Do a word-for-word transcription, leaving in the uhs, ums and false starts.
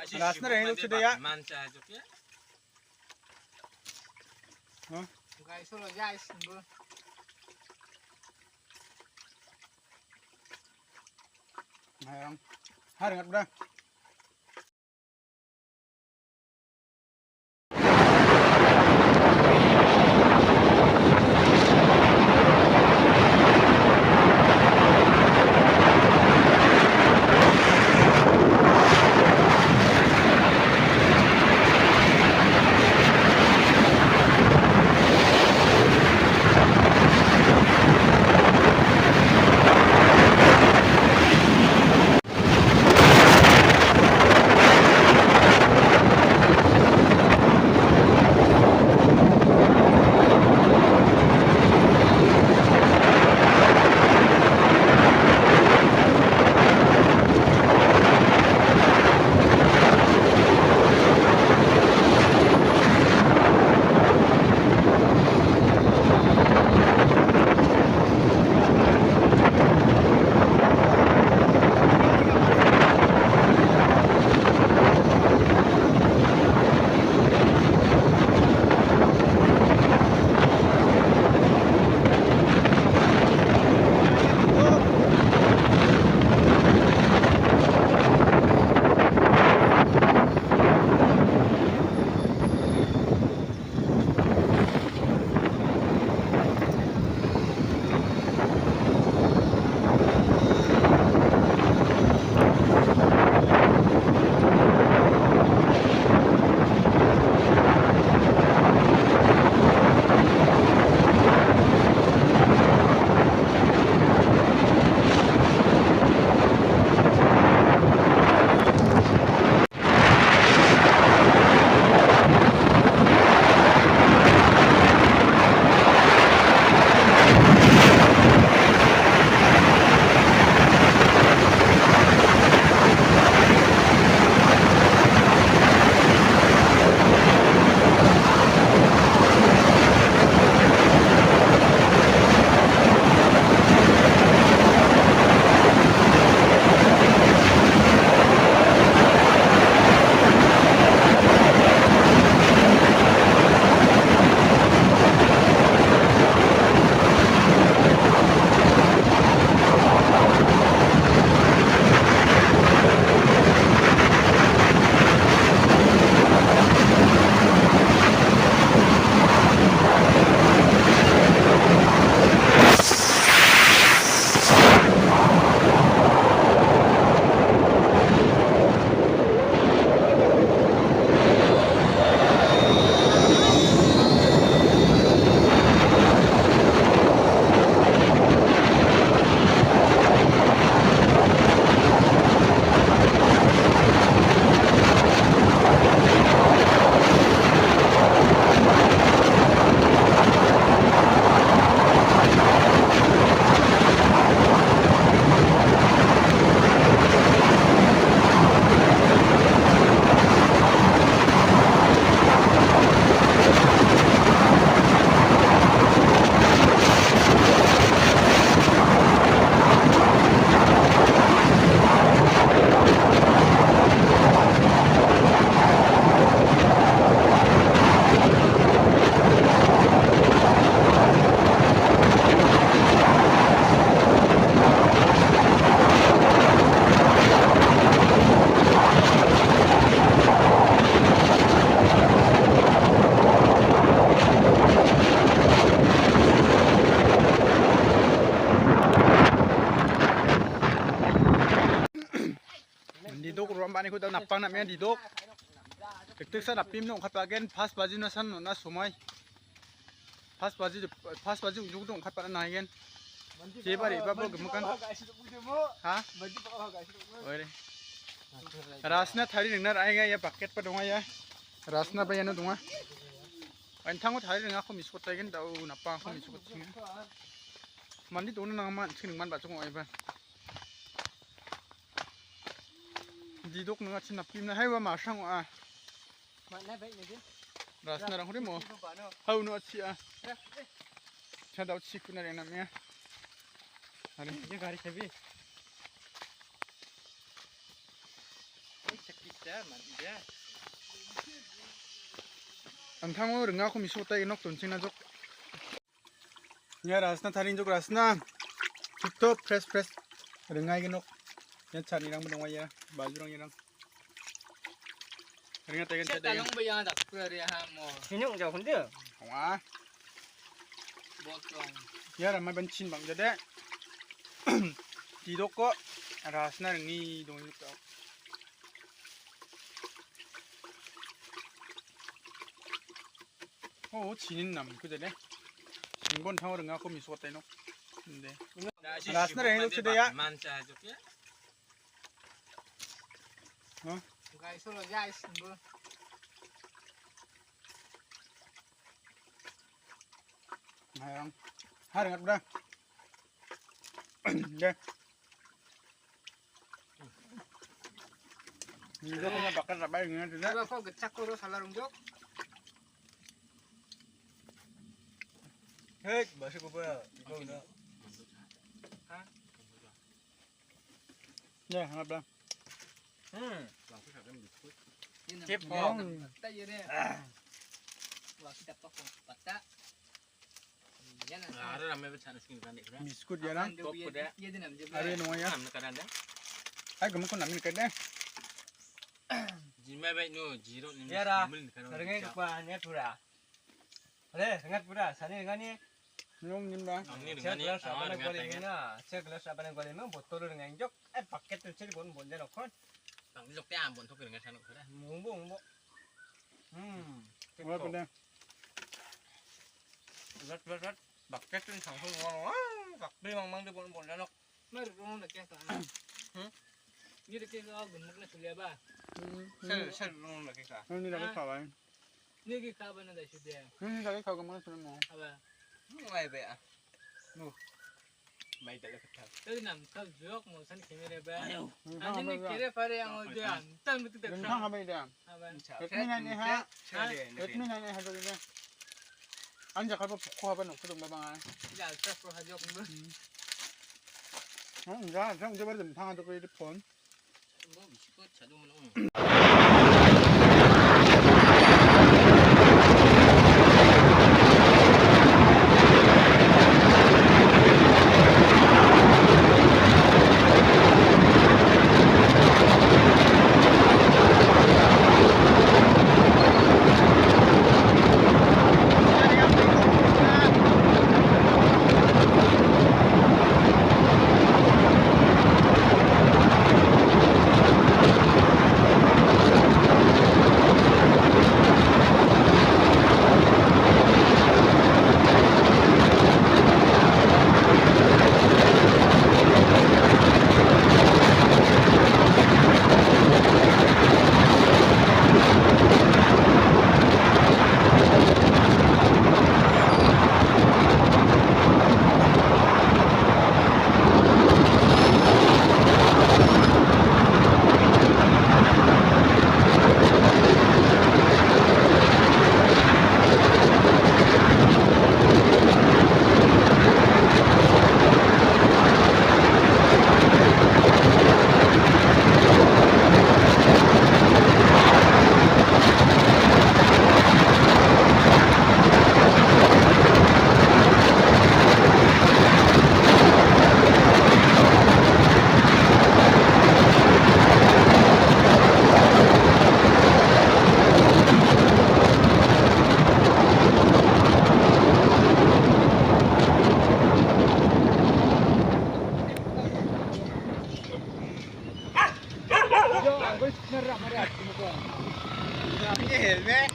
Rasna reng dok sudah ya. Man saya juga. Hah? Guys, solo guys, sungguh. Nah, yang. Hari nggak udah. Didok ruam bani ko da napang namya didok. Tik tik sa napim no ongkatpagen pas baji na san nona somoi. Pas baji, pas baji ujung dong ongkatpana naigen. Jebari babo gemukan. Ha? Oire. Rasna tari nengna rainga ya paket pa donga ya. Rasna ba iano donga. Aintango tari nengako miskot taigen dao napangko miskot singa. Mandi dona nangma sing nengman bachong ong aiba. Didok nunga chin napimna haiwa masang ong a. Mana baik ni din. Rasna rang hore mo. Itu bano. Hau no achi a. Ya, eh. Cha dau chi kuna reng namya. Are. Ye gari chabi. Oi, chakki. An·tango ringako mesokotaigenok, donchengna jok. Ia rasna tarinjok, rasna. Tip-top, fresh, fresh. Ringaigenok. Ia chanirangba donga ia. Bajurang iarang. Ringa taigen. Set taigen. Talong ba yang dak pura ria ha mo. Sini ong jauh dia. Wah. Botong. Ia ramai banchin bang jade. Tidok ko rasna ringi dong jok. Oh, chinin nam, kujade. Chingbon tang ringako mesokotaigenok. Inde. Rasna ringi dok sudah ya. Mancha aja ya. Huh? Guys, solo guys, bro. Nah, yang. Hari ngat udah. Deh. Ini kok bakar apa ini, tidak? Coba kok gecak kok, salah rung jok. Hei, masih gue punya. Gue udah. Hah? Ya, hangat dah. Hmm. Langsung satu biskuit. Cip, kok. Patah ya deh. Wah, kita toko patah. Iya, nah. Ada ramai bercanda sini kan, dek, kan? Biskuit ya, nang. Iya, iya, iya, iya, iya. Ada yang nunggu ya? Nang, kadang ada. Hai, gemuk kok namin kede. Jima baik nu, jiro ni. Ya, dah. Sering ke apa, ni pura. Are, ringat pura, sani ringani. Minum, minum dah. Ang ni ringani, ah, ringat tangan. Saya gelas apa ni gua minum, botol ringan jok. Eh, paket tu ciri bon, bon je nokon. Ang ni jok te am bon tu ringan sanuk sudah. Mumbo, mumbo. Hmm. Wah, pedas. Rat, rat, rat. Paket tu sang sang wah, wah. Paket mang mang de bon, bon je nok. Mar rong lagi ka. Hmm? Ni lagi ka gun mak na sulia ba. Hmm. Sel, sel rong lagi ka. Ini lagi kawan. Ni ki ka ba na da sulia. Ini lagi kawan mana sudah mau. Aba. Mai be ah. Nu. Mai da lagi ka. Tadi nam ka jok mau san kemere ba. Ayo. Ani ni kere pare yang udah. Tan betul tak. Tentang apa itu? Aban. Redmi nine A ha. Redmi nine A ha tu ni. Anja kalpa pukko haba nokko dong ba bangai. Ya, ultra pro ha jok ba. Hmm. Oh, enggak, enggak, enggak, baru tentang ada kredit phone. Bo bisikot sadu mana. Ini helmet.